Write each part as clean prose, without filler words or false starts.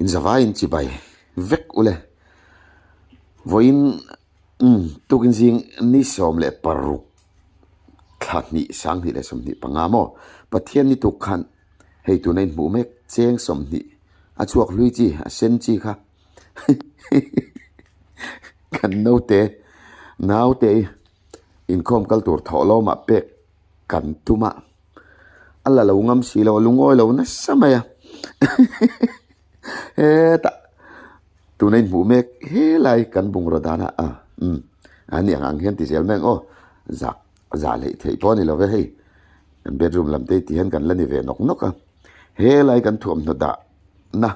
In zavaiin chibai vek ule. Vawiin umm tukin zing ni 16 thla hnih 2025 maw Pathian ni tuk khan hei tuna in hmuh mek cheng 20 a chhuak hlui chi a sen chi kha kan naute naute inkhawm kal tur thawh lawmah pek kan tum a a la lo ngam si lo a lungawi lo nasa mai a hetah tuna inhmuh mek helai kan bungraw dana a umm a ni ang ang hian ti zel mai ang aw zah zah hleih theih pawh a ni lo ve hei kan bedroom lam te ti hian kan la ni ve nawk nawk a helai kan thuamhnaw dah na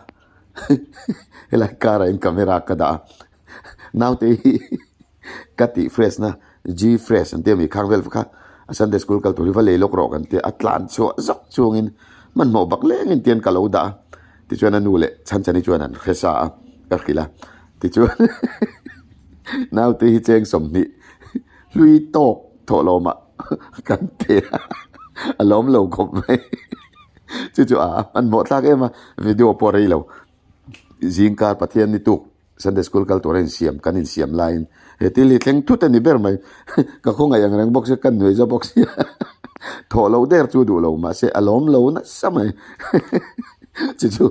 helai car ah hian camera ka dah a naute hi ka tih fresh na G fresh an tia mi khang vel kha a Sunday school kal tur hi va lei lawk rawh kan tia a tlan chhuah zawk chungin hmanhmawh bak lengin tian ka lo dah a tichuan a nu leh chhan chhan hi chuan an hre sa a ka hrilh a tichuan naute hi cheng 20 hlui tawk thawh lawmah kan pe a a lawm lo khawp mai chu chu a hmanhmawh thlak em a video pawh a rei lo zingkar Pathian ni tuk. Sunday school kal tura insiam kan insiam laiin he thil hi thleng thut a ni ber mai. Ka khawngaih ang reng bawk sia, ka nuai za bawk sia. Thawh loh der chu duh lo mahse a lawm lo nasa mai. Chu chu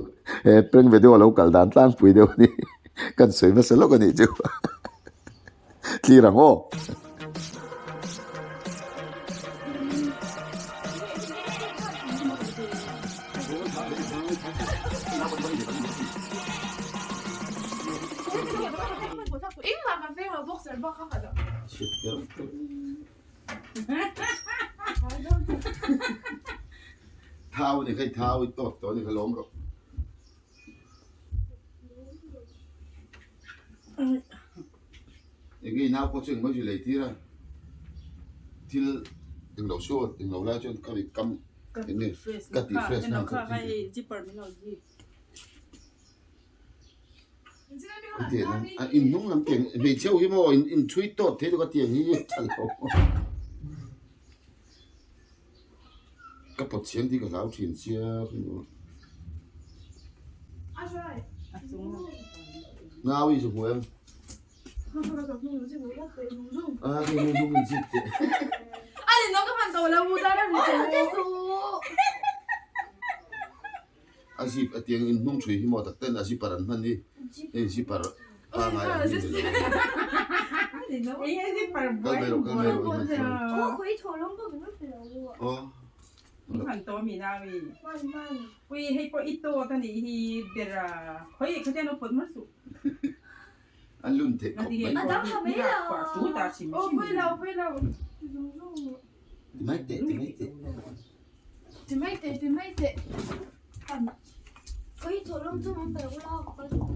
he prank video a lo kal dan tlangpui deuh a ni. Kan sawi hmasa lawk a nih chu. Thlir ang aw. Thau ni khai thau i tawt tawh ni kha lawm rawh. Eng nge nau pawh chu engmah zui lei tir a, thil englo saw englo lai chuan ka kam eng nge ka tih fresh nan kha a in hnung lam tiang hmeichhe ho hi maw in thui tawt thei lutuk a tiang hi a lo ka pawt chhiang tih ka hlau thin sia Ngau i chu hmu em? A khi nung nung in zip teh. A zip a tiang in hnung thui hi maw tak ten a zipper an hman hi hei zipper pangai ang hi ni lo. Kal mai rawh kal mai rawh i hman chuan. Aw. Han to mi na mi. Pui hei pawh i tawt a nih hi ber a khawi khatiang lo pawt mar suh. An lun theih khawp mai. Ti mai teh ti mai teh.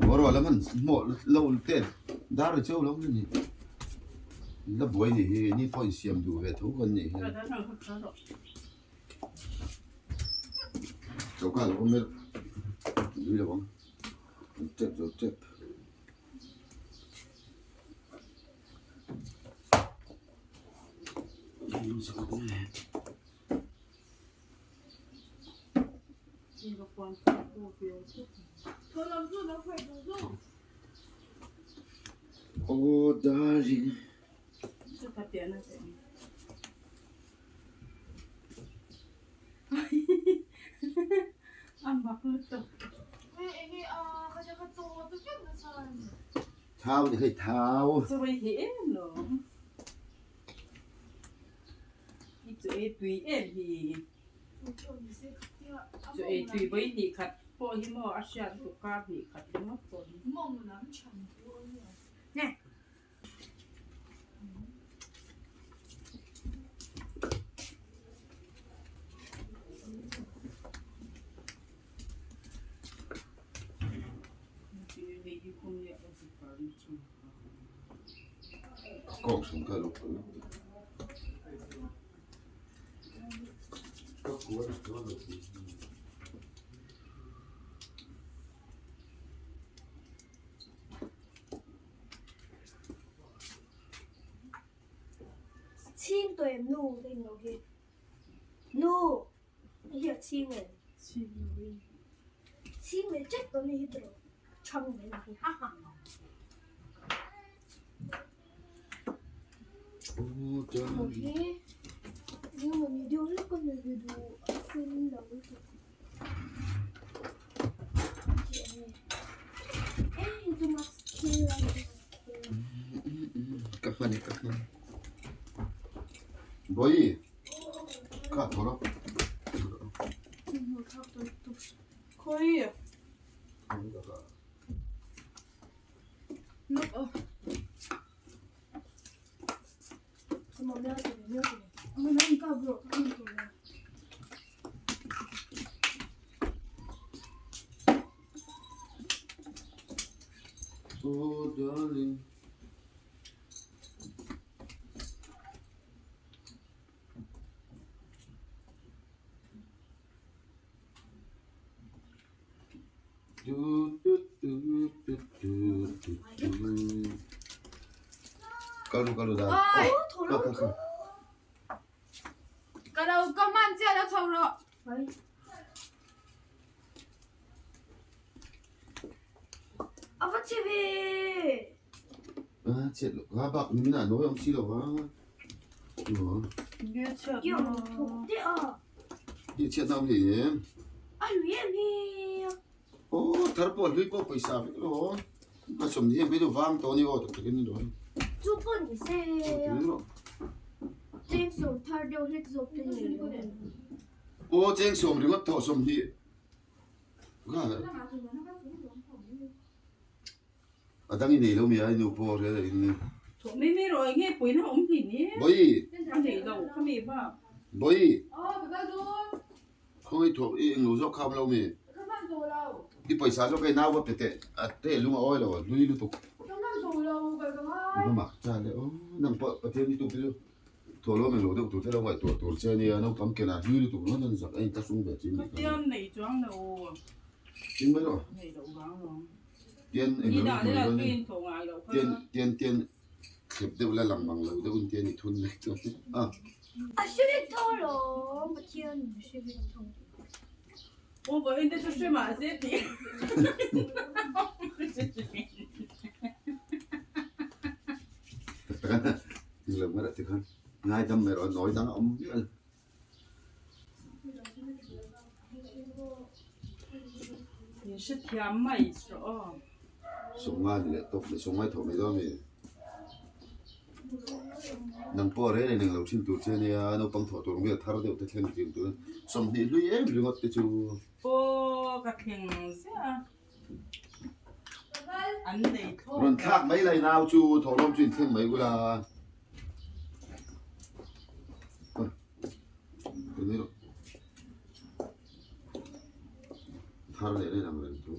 Aw rawh lam han hmawh lo te dar ri cheu lo ni la buai ni hi ni pawh insiam duh ve tho kan nih hi. Choka lo awm vel nui lo ang an tep zo tep. Aw darling. Thau ni hei thau. Kawng hrim kha lo kal ka kual ka lo Chhing tawh em nu ka in lo hi nu hei hi a chhing em chhing leh tep tawh a ni hi tawh. Chhang ve na hi ha ha. Ka hman e ka hman. Bawi ka tho rawh. Khawi. Oh darling. Kal ru kal ru dan. Kal kal kal. Ka lo ka hman chiah lo chho rawh. A va che ve. A chet lo ka bak ni mina noi om si lo va. I chhiat na awm hlei em? A hlui em hi. Aw thar pawh hlui pawh pawisa vek lo aw. Ka sawm ni em hi chu vang tawh a ni aw tak takin ni lo. Chu pawh ni se. Cheng sawm thar deuh hlek zawk te ni lo. Aw cheng sawm ringawt thawh 20. A dang i nei lo mi a i nu pawh rel a in. Thawh mai mai rawh enge puina awm hlin i. Bawi. A nei lo kha mi ba. Bawi. Aw ka kal dawn. Khawngaih thawh i englo zawk kha awm lo mi. Ka hman tawh lo. I pawisa zawk hei nau va pe teh a teh lung a awi lo a hlui lutuk. Ka hman tawh lo kal ka ngai. Va mak cha le aw nang pawh Pathian ni tuk te chu thawh lo englo deuh tur te lo ngaihtuah tur che ania naupang ken ah hlui lutuk ringawt an zak a in ta sung ve chin nih kha. Pathian nei chuang lo. Ching mai rawh. Nei loh vang lo. Tian eng lo hnuai dawn in tian tian tian thlep deuh la lang mang lo deuh in tian i thun mai chuan a. A hre vek tho alawm Pathian in a hre vek tho. Aw vawiin te chu hre mah se tih. Tak tak a eng lo mai rah tikhan ngaidam mai rawh nawi dang a awm mial. In hrethiam mai rawh aw. Sawmnga ni leh tawp leh sawmngai thawh mai dawn a mi. Nang pawh rel in englo thin tur che ania naupang thawh tur vel thar deuh te thleng thin tur 20 hlui em ringawt te chu. Aw ka thleng ziah a. An nei thlawt. Rawn thlak mai lai nau chu thawhlawm chu in thleng mai ula. Thar leh reng ang reng chu.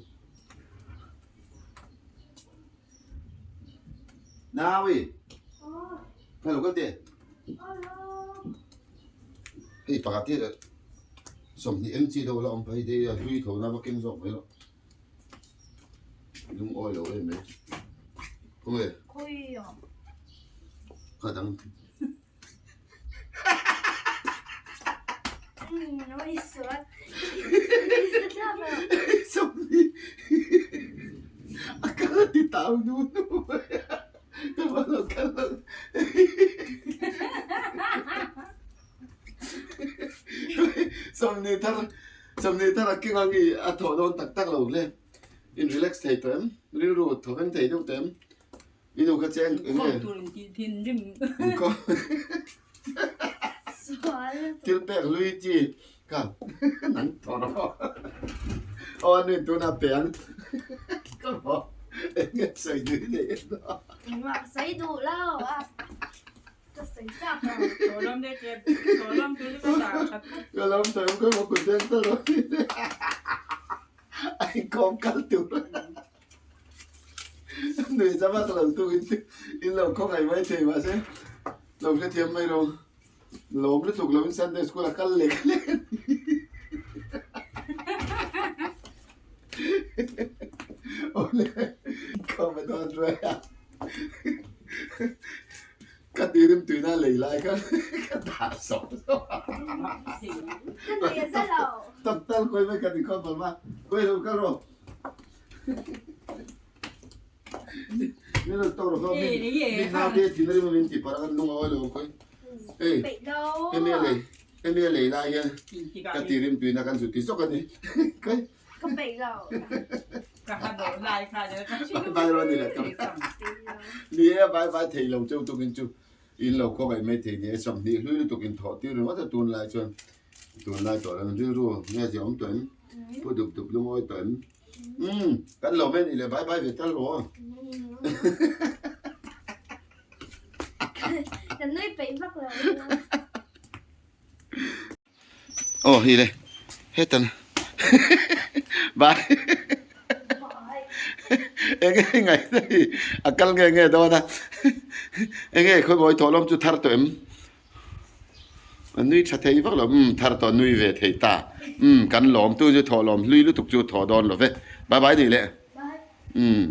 Nawi. Hello ka te. Hei pakhat hi 20 eng chi deuh la awm phei te a hlui tho na va keng zawk mai rawh. Lungawi lo em mai. Khawnge? Khawi a. Kha dang. 20 a kal a ti tau nu nu mai a. Ka va lo kal lo. 20 thar 20 thar a keng ang i a thawh dawn tak tak lo hle. In relax thei tawh em? Rilru thaw veng thei deuh tawh em? I nu kha cheng eng nge? Inkhawm tur in tih thinrim. Inkhawm. Thil pek hlui chi kha nang thaw rawh. Aw a nui tuna pe ang. Ka maw eng nge sawi duh i nei em? Engmah ka sawi duh lo a. Ka sawi chak lo. Thawhlawm te che thawhlawm tur chu ka dah that phawt. Ka lawm tawh em ka maw kut beng ta rawh. A inkhawm kal tur. Nui chama ka lo tuk in in lo khawngaih mai thei mahse lo hrethiam mai rawh lawm lutuk lo in Sunday school a kal lek lek a ni. Awle inkhawm a dawn ruai a ka tirim tuina lei lai kha ka dah sawk sawk a. Ka nui a za lo. Tak tal kawi mai kan inkhawm palh ma kawi lo kal rawh. Min rawn tawk rawh kha min min naute thin a rim a min ti parh a kan lung a awi lo ang khawi. Hei hemi a lei hemi a lei lai hian ka ti rim tuina kan zu ti zawk a ni. Khawi. Ka peih lo. Ka ha dawh lai kha Bye bye rawh ni le ka. Ni e bye bye thei lo cheu tukin chu in lo khawngaih mai thei ni e 20 hlui lutuk in thawh tir ringawt a tunlai chuan tunlai tawh lo rilru nge zia awm tawh em pu dup dup lungawi tawh em umm kan lo mai ni le bye bye ve tal rawh. Ka nui peih vak lo. Aw hi le hetan bye enge ngai hi a kal nge nge dawn a enge khawimawi thawh lawm chu thar tawh em a nui tha thei vak lo umm thar tawh a nui ve thei ta umm kan lawm tu chu thawh lawm hlui lutuk chu thawh dawn lo ve bye bye ni le umm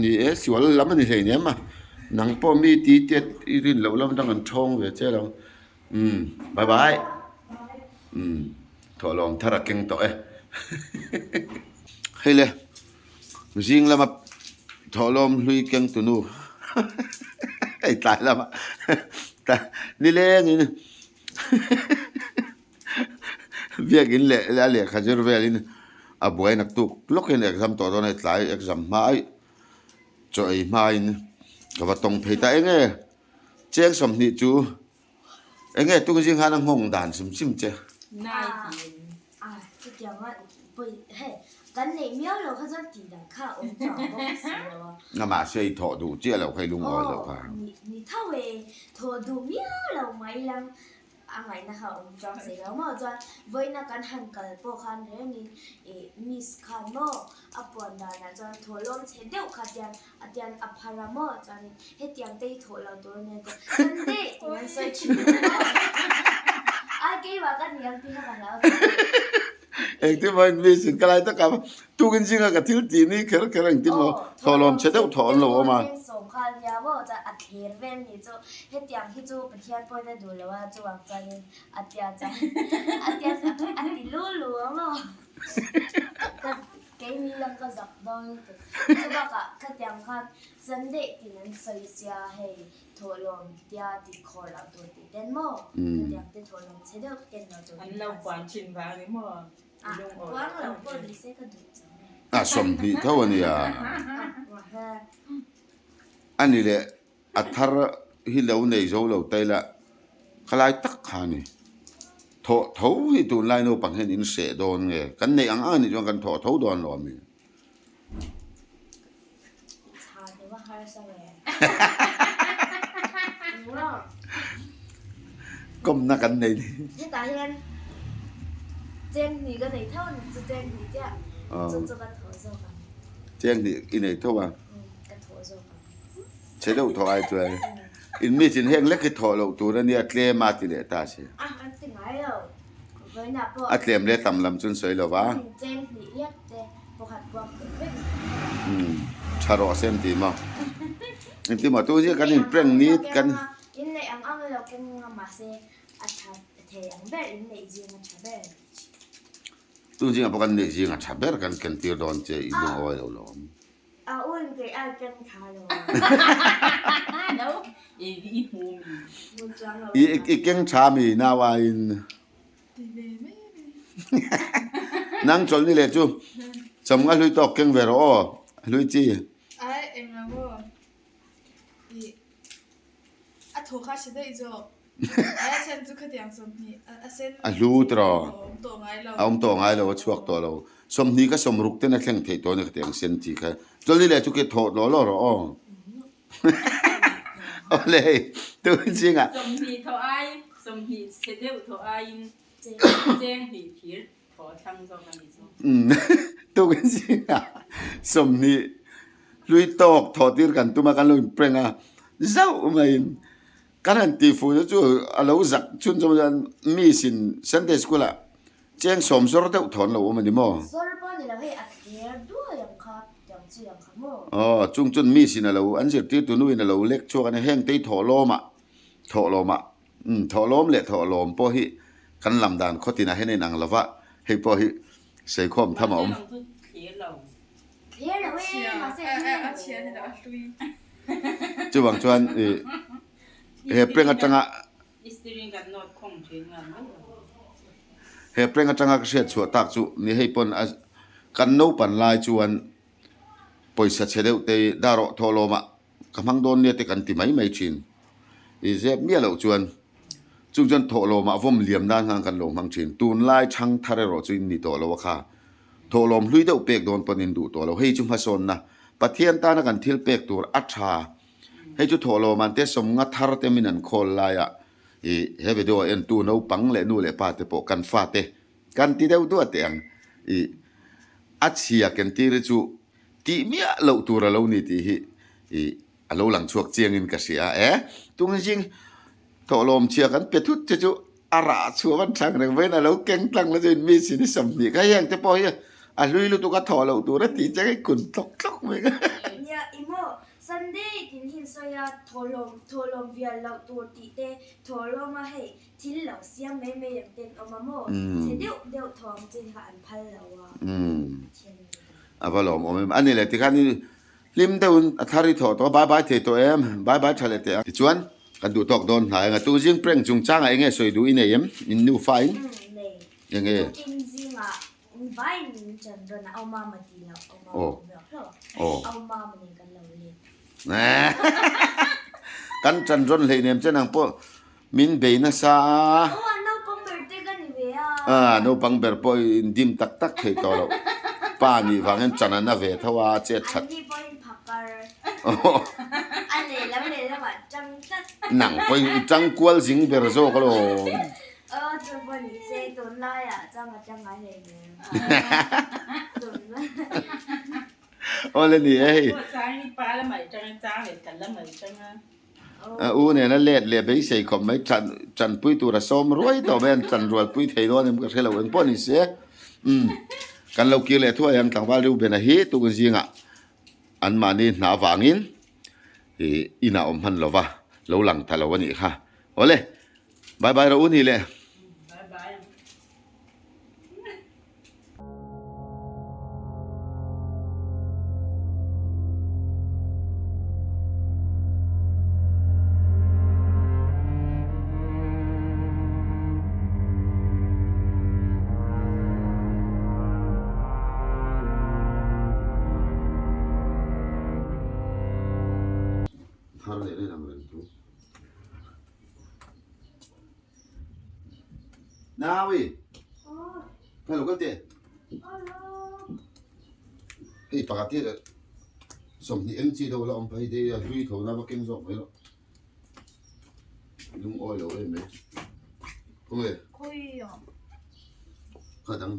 ni e sual lam a ni hlei nem a nang pawh mi ti te i rin loh lam atang an thawng ve che lo. Umm bye bye umm thawhlawm thar a keng tawh e hei le zing lama thawhlawm hlui keng tu nu hei tlai lama nilengin biakin leh a lehkha zir velin a buai naktuk lawkin exam tawh dawn a hei tlai exam hma aih chaw ei hmain ka va tawng phei ta eng e. Cheng 20 chu eng nge tung zing khan a nghawng dan hrim hrim che? Nai tiin. A chutiang a pawi hei kan neih miau lo kha chuan tih dan kha a awm chang bawk si lo a. Na mahse i thawh duh chiah lo kha i lungawi lo kha. Aw ni tho e, thawh duh miau lo mai lang A ngaihna kha a awm chuang si lo maw? Chuan vawiina kan han kal pawh khan rengin ih miss khan maw a puan danah chuan thawhlawm chhe deuh kha tian a tian a phar a maw? Chuanin hetiang te hi thawh lo tur a nia ti Sunday tiin an sawi thin a maw? Ai keimah ka ni ang tih kha ka hlau tawh. Engtin maw in miss in ka lai tak a tukin zinga ka thil tih ni kher kher engtin maw thawhlawm chhe deuh thawh an lo awm a. Sawm kha a nia maw chuan a thler vel ni chu hetiang hi chu Pathian pawhin a duh lo a chuvang chuanin a tia chuan a tia a ti lu lu a maw ka keini lam ka zak dawn lutuk chubakah khatiang khan Sunday tin an sawi sia hei Thawhlawm tia tih khawr loh tur tih ten maw? Khatiang te thawhlawm chhe deuh ken lo tur An lo puan thin vang ni maw? A puang lo pawh ni se ka duh chang e. A 20 tho a nia. A ni leh a thar hi lo nei zo lo ta ila khalai tak kha a ni. Thawh tho hi tunlai naupang hian in hreh dawn nge? Kan neih ang ang a nih chuan kan thawh tho dawn lo a mi? Kawmna kan nei ni. Hetah hian cheng hnih ka nei tho a ni chu cheng hnih chiah chu chu ka thawh zawk ang. Cheng hnih i nei tho a? Ka thawh zawk ang. Chhe deuh thawh ai chuan in mi chin heng lek hi thawh loh tur a nia tlem a ti leh ta si. A an ti ngai lo. Vawiinah pawh. A tlem leh tam lam chuan sawi lo va. Cheng hnih lek te. Tha rawh se an ti maw? Engti maw tu zia kan in prank ni kan. In neih ang ang lo keng nga mahse a tha thei ang ber in neih zing a tha ber. Tu zinga pawh kan neih zing a tha ber kan ken tir dawn che i lungawi lo lawm. A un kei ai keng tha lo. I keng tha mi nau aiin. Nang chawlh ni leh chu chawmnga hlui tawk keng ve rawh aw hlui chi. Ai eng lo maw i a thaw kha hre daih zawk ai a sen chu khatiang 20 a sen a hlu tiraw a awm tawh ngai lo a awm tawh ngai lo a chhuak tawh lo 20 ka 60 ten a thleng theih tawh a ni khatiang sen chi kha chawlh ni leh chu khi thawh law law rawh aw Awle hei tun zingah. 20 thawh ai 20 chhe deuh thawh aiin cheng hnih thir thawh a thlang zawk a nih chu. Tun zingah 20 hlui tawk thawh tir kan tum a kan lo inprank a zauh maiin kan han tih fuh na chu a lo zak chhun zawng chuan miss in Sunday school ah Cheng sawm zawr deuh thawn lo awm a ni maw? Zawr pawh ni lo hei a thler duai ang kha tiang chi ang kha maw? Aw, chung chuan miss in a lo, an zirtirtu nu in a lo lek chhuak a ni. Heng te hi thawhlawm ah, thawhlawm ah, umm thawhlawm leh thawhlawm pawh hi kan lam dan khaw tinah hian a inang lo va, hei pawh hi seikhawm tham a awm. Mahse ang chu thlir lo. Thlir lo e, mahse a hlui A chhia ni lo, a hlui. Chuvang chuan i he prank atanga he prank atanga ka hriat chhuah tak chu ni hei pawn a kan naupan lai chuan pawisa chhe deuh te hi dar rawh thawh lawmah ka hmang dawn nia te kan ti mai mai thin. I zep miah loh chuan chung chuan thawh lawmah vawm liam nan khan kan lo hmang thin. Tunlai chhang thar erawh chu in ni tawh lo a kha. Thawhlawm hlui deuh pek dawn pawn in duh tawh lo. Hei chu hmasawnna Pathian tana kan thil pek tur a tha. Hei chu thawhlawm an te sawmnga thar te min an khawl laia i he video a entu naupang leh nu leh pa te pawh kan fate kan ti deuh duah teh ang. I a chhia kentir hi chu tih miah loh tur a lo ni tih hi i A lo lang chhuak chiangin ka hria e. Tungzing thawhlawm chhia kan pe thut che chu a rah chhuah van thlang reng vawiin a lo keng tlang la chuin mi sin i 20 kha heng te pawh hi a hlui lutuk a thawh loh tur a tih che hi kun tlawk tlawk mai kha. Nia i maw Sunday tin hin sawi a thawhlawm thawhlawm vial loh tur tih te thawhlawm a hei thil lo siam mai mai ang ten awm a maw chhe deuh deuh thawm chin kha an phal lo a Pathian in A va lawmawm em a ni le tikhan i Hlim deuhin a thar i thawh tawh a, bye bye thei tawh em? Bye bye tha leh teh a. Tichuan, kan duh tawk dawn hnai anga tu zing prank chungchangah enge sawi duh i nei em? In nufa in? Umm nei. Enge? Tukin zingah vaiin min chan rawn a, au mama tih loh, au mama Aw. awm loh hlauh a, Aw. au mama nen kan lo let. Kan chan rawn hleinem che nang pawh min bei nasa a. Aw a naupang ber te ka ni ve a. A naupang ber pawh in dim tak tak thei tawh loh. Pa nih vang hian chan an a ve tho a, chet that. Anni pawhin phakar. A lehlam lehlamah tang tlat. Nang pawhin i tang kual zing ber zawk alawm. Aw chu pawh ni se tunlaiah chang a tang ngai hleinem. Tunlai. Aw le ni e hei. A u nena let leh beisei khawp mai chan chanpui tur a sawm ruai tawh mai an chan rualpui thei dawn em ka hre lo eng pawh ni se umm kan lo kir leh thuai ang tlangval Reuben-a hi tukin zingah anmahni hna avangin ih inah awm hman lova lo lang ta lo a nih kha awle bye bye rawh u ni le. Thar leh reng ang reng chu. Nawi. Hello ka te. Hei pakhat hi 20 eng chi deuh la awm phei te a hlui tho na va keng zawk mai rawh. Lungawi lo em mai. Khawnge? Kha dang.